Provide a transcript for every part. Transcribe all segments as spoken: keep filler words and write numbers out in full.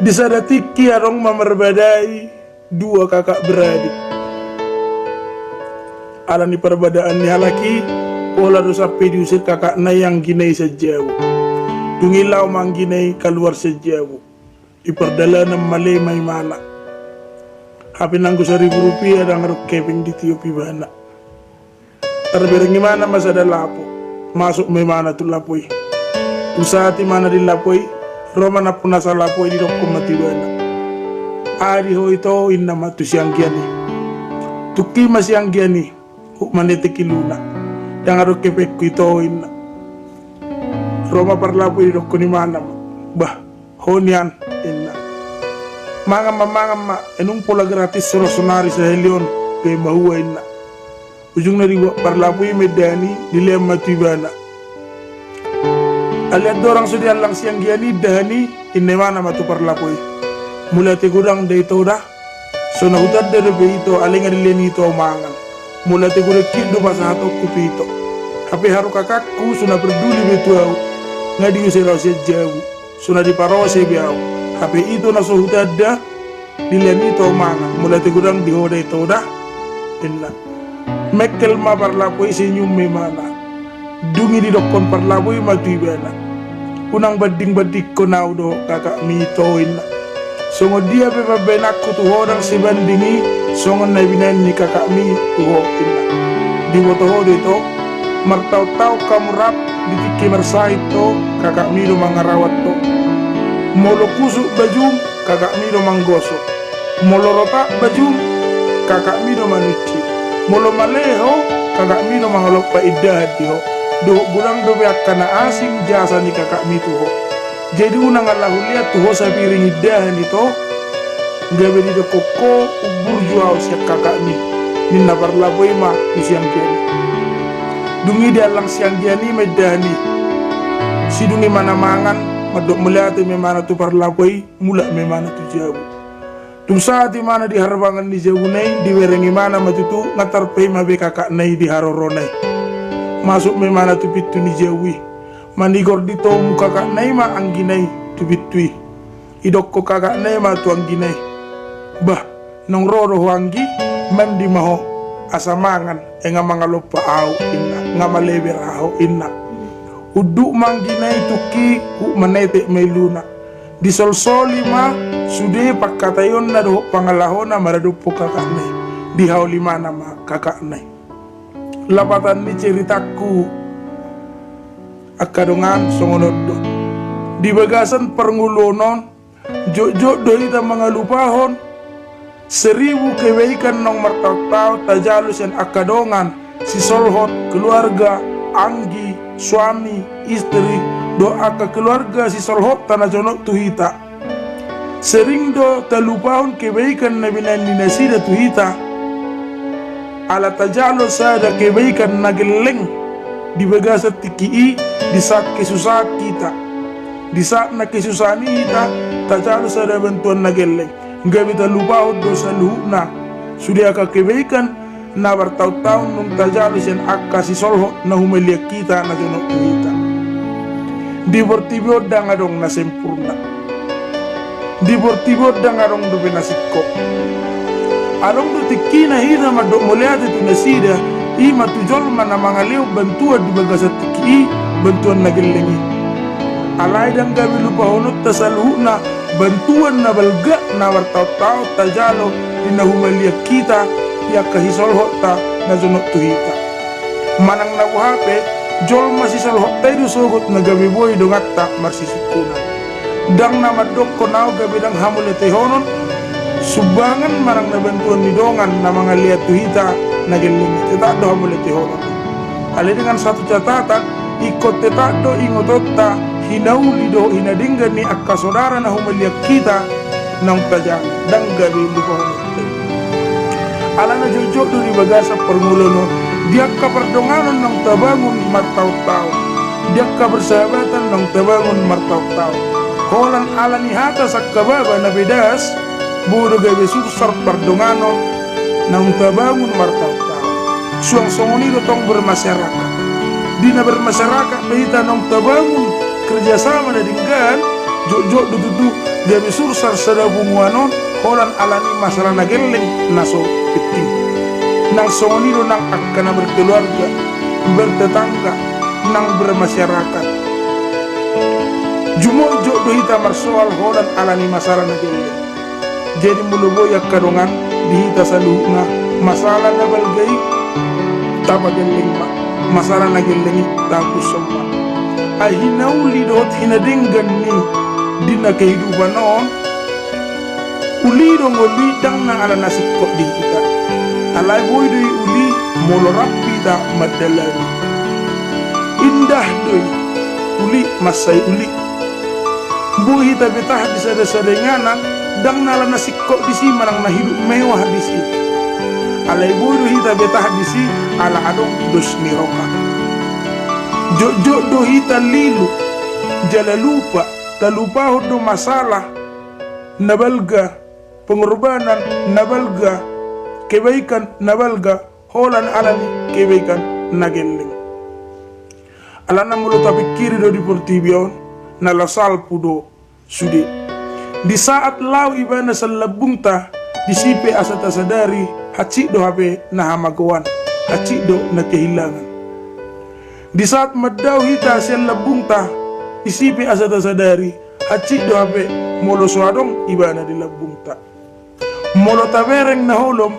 Di sada tingki adong ma marbadai dua kakak beradik. Ala ni parbadaan ni halak i, pola do sampe diusir kakakna i anggina i sian jabu. Dung i laho ma anggina i kaluar sian jabu. Di pardalanan male ma imana. Hape nanggo saribu rupia ndang adong hepeng ditiop ibana. Tarbereng imana ma sada lapo. Masuk ma imana tu lapo i. Dung sahat imana di lapo i, ro ma nampunasa lapo i, didokkon ma tu ibana: Aha di ho ito? Inna ma tu sianggian i. Tungki ma sianggian i, huhut manetek iluna. Ndang adong hepengku ito, inna. Ro ma parlapo i, didokkon imana ma: Bah, ho nian, inna. Mangan ma, mangan ma, nunga pola gratis ro sonari sahali on, pe mahua, inna. Ujungna dibuat parlapo i ma indahan i, dilean ma tu ibana. Alai andorang so diallang sianggian i indahan i, inna imana ma tu parlapo i: Mauliate godang da ito da. So na hutanda dope ito, alai nga dilean ito ahu mangan. Molo ate godang hian do pasahatonku tu ito. Hape haru kakakku so na parduli be tu ahu, nga diusir ahu sian jabu, so na diparose be ahu. Hape ito na so hutanda, dilean ito ahu mangan. Molo ate godang di ho da ito da, inna. Mengkel ma parlapo i, senyum ma imana. Dung i didokkon parlapo i ma tu ibana: Unang bandingbandingkon ahu dohot kakakmi ito, inna. Songon dia pe pambahenanku tu ho ndang sebanding i songon na binahen ni kakakmi tu ho, inna. Diboto ho do ito, martaontaon hamu rap, di tingki marsahit ho, kakakmi do mangarawat ho. Molo kusut bajum, kakakmi do manggosok. Molo rotak bajum, kakakmi do manunci. Molo male ho, kakakmi do mangalompa indahan di ho. Dohot godang dope angka na asing jasa ni kakakmi tu ho. Jadi unang ala hulean tu ho sapiring indahan ito, gabe didokkon ho umburju ahu sian kakakmi, ninna parlapo i ma tu sianggian i. Dung i diallang sianggian i ma indahan i. Sidung imana mangan, mandok mauliate ma imana tu parlapo i, mulak ma imana tu jabu. Dung sahat imana di harbangan ni jabuna i, dibereng imana ma tutu, nga tarpaima be kakakna i di harorona i. Masuk ma imana tu pintu ni jabu i. Manigor di tomu kakakna i ma anggina i tu pintu i. Idokkon kakakna i ma tu anggina i: Bah, naung ro do ho anggi, mandi ma ho, asa mangan, ai nga mangalompa ahu, inna, nga male be ra ho, inna. Unduk ma anggina i tungki, huhut manetek ma iluna. Disolsoli ma sude pangkataionna dohot pangalahona maradophon kakakna i. Dihaolimana ma kakakna i. Lapatan ni ceritangku angka dongan songon on do. Di bagasan parngoluon on, jotjot do hita mangalupahon seribu kebaikan naung martaontaon tajalo sian angka dongan, sisolhot, keluarga, anggi, suami, istri, dohot angka keluarga sisolhotta na jonok tu hita. Sering do talupahon kebaikan na binahen ni nasida tu hita. Ala tajalo sada kebaikan na gelleng di bagasan tingki i di saat kesusahan hita. Di saat na kesusahan i hita, tajalo sada bantuan na gelleng. Gabe talupahon do saluhutna sude angka kebaikan na martaontaon naung tajalo sian angka sisolhot na humaliang hita na jonok tu hita. Di portibi on ndang adong na sempurna. Di portibi on ndang adong dope na singkop. Adong do tingkina hita mandok mauliate tu nasida, i ma tu jolma na mangalehon bantuan di bagasan tingki i, bantuan na gelleng i. Alai ndang gabe lupahononta saluhutna bantuan na balga na martaontaon tajalo di na humaliang hita, di angka sisolhotta na jonok tu hita. Manang na boha pe, jolma sisolhotta i do sogot na gabe boi donganta marsisungkunan. Ndang na mandokkon ahu gabe ndang hamauliatehonon sumbangan manang na bantuan ni dongan na mangalehon tu hita na gelleng i, tetap do hamauliatehonon. Alai dengan satu catatan, ingkon tetap do ingotonta hinauli dohot hinadenggan ni angka saudara na humaliang hita naung tajalo, ndang gabe lupahononta i. Alana jotjot do di bagasan parngoluon on, di angka pardonganon naung tabangun martaontaon, di angka persahabatan naung tabangun martaontaon. Holan ala ni hata sangkababa na pedas, boi do gabe sursar pardonganon naung tabangun martaontaon. Suang songon i do tong bermasyarakat. Di na bermasyarakat pe hita naung tabangun kerjasama na denggan, Jotjot do tutu gabe sursar sada punguan on holan ala ni masalah na gelleng na so penting. Nang songon i do nang angka na berkeluarga, bertetangga, nang bermasyarakat. Jumotjot do hita marsoal holan ala ni masalah na gelleng. Jadi molo boi angka dongan di hita saluhutna, masalah na balga i tapagelleng ma, masalah na gelleng i tahapushon ma. Ai hinauli dohot hinadenggan ni di na kehidupan on, uli do ngolu i ndang na ala na singkop di hita. Alai boi do i uli molo rap hita mandalani. Indah do i uli mansai uli. Boi hita betah di sada-sada inganan, ndang na ala na singkop disi manang na hidup mewah disi. Alai boi do hita betah disi ala adong dos ni roha. Jotjot do hita lilu, jala lupa, talupahon do masalah na balga, pengorbanan na balga, kebaikan na balga, holan ala ni kebaikan na gelleng. Alana molo tapingkiri do di portibi on, na laho salpu do sude. Di saat laho ibana sian lambungta, disi pe asa tasadari, hansit do hape na hamagoan, hansit do na kehilangan. Di saat mandao hita sian lambungta, disi pe asa tasadari, hansit do hape molo so adong ibana di lambungta. Molo tabereng na holom,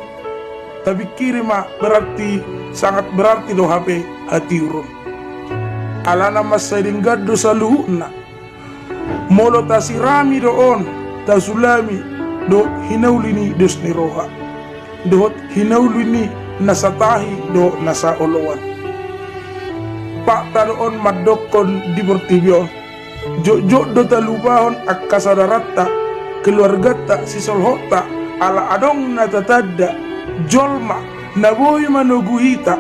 tapingkiri ma, berarti sangat berarti do hape hatiuron. Alana mansai denggan do saluhutna. Molo tasirami do on, tasulami do hinauli ni dos ni roha dohot hinauli ni na satahi dohot na saoloan. Fakta do on mandokkon di portibi on. Jotjot do talupahon angka saudaranta, keluarganta, sisolhotta, ala adong na tatanda, jolma na boi manogu hita,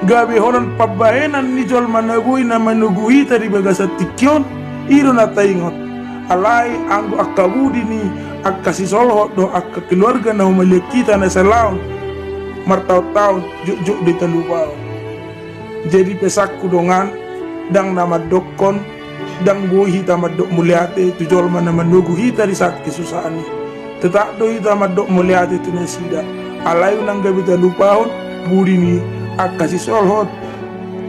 gabe holan pambahenan ni jolma na boi na manogu hita di bagasan tingki on, i do na taingot. Alai anggo angka budi ni angka sisolhot dohot angka keluarga na humaliang hita na salaon martaon-taon, jotjot do i talupahon. Jadi pesanku dongan, ndang na mandokkon, ndang boi hita mandok mauliate tu jolma na manogu hita di saat kesusahan i. Tetap do hita mandok mauliate tu nasida. Alai unang gabe talupahon budi ni angka sisolhot,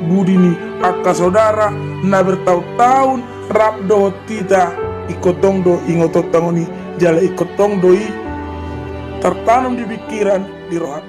budi ni angka saudara na bertaon-taon rap dohot hita, ingkon tong do ingotonta on i, jala ingkon tong do i tartanom di pingkiran, di roha.